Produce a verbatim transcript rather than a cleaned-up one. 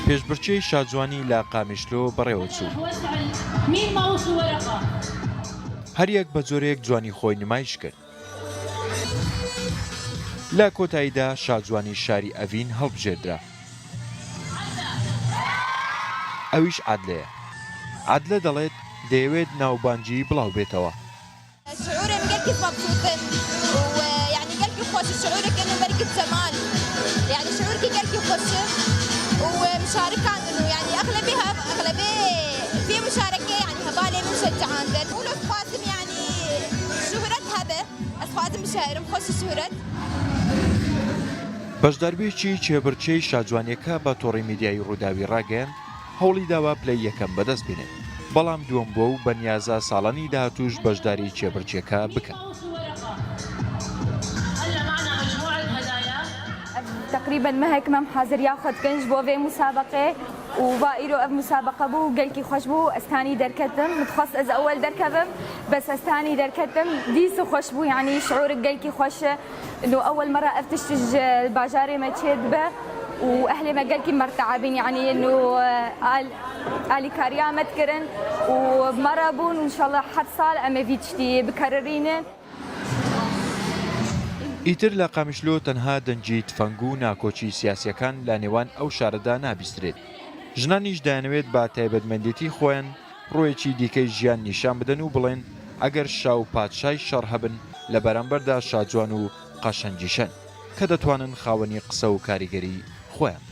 پێشبڕکێی شاجوانی لە قامیشلۆ بەڕێوە چوو. هەر یەک بە جۆرێک جوانی خۆی نمایش کرد. لە کۆتاییدا شاجوانی شاری ئەڤین هەڵبژێردرا. ئەویش عادلەیە. عادلە دەڵێت دەیەوێت ناوبانگی بڵاو بێتەوە. شعورم gelkî mebsût im û, e, yanî gelkî xweş, şiûrek ino berkî cemal. Yanî şiûrkî gelkî xweş e û, e, muşarikan ino. Yanî exlebê hev-, exlebê vê muşarekê, yanî hevalê min şecihand in. Wilo dixwazim, yanî şuhret hebe. Ez xwazim bişehirim, xweş şuhret. بەشداربوویەکی کێبڕکێی شاجوانیەکە بە تۆڕی میدیایی ڕووداوی ڕاگەیاند، هەوڵی داوە پلەی یەکەم بەدەست بێنێت، بەڵام دووەم بووە و بە نیازە ساڵانی داهاتووش بەشداری کێبڕکێکە بکەن. Ev teqrîben mehek me em haziriya xwe dikin ji bo vê musabeqê û va îro ev musabeqe bû, gelkî xweş bû, ez tanî derketim. Min dixwest ez ewel derkevim, bes ez tanî derketim. Dîs xweş bû, yanî şiûrik gelkî xweş e. Ino ewel mera ev tişt ji bajarê me çêdibe û ehlê me gelkî merteabîn, yanî ino, e, al-, alîkariya me dikirin û mera bûn û înşallah her sal em ê vî tiştî bikerirînin. ئیتر لە قامیشلۆ تەنها دەنگی تفەنگ و ناکۆچی سیاسیەکان لە نێوان ئەو شارەدا نابیسترێت. ژنانیش دەیانەوێت بە تایبەتمەندێتی خۆیان ڕوویەکی دیکەی ژیان نیشان بدەن و بڵێن، ئەگەر شا و پادشای شەڕ هەبن، لە بەرامبەردا شاجوان و قەشەنگیشەن، کە دەتوانن خاوەنی قسە و کاریگەری خۆیان.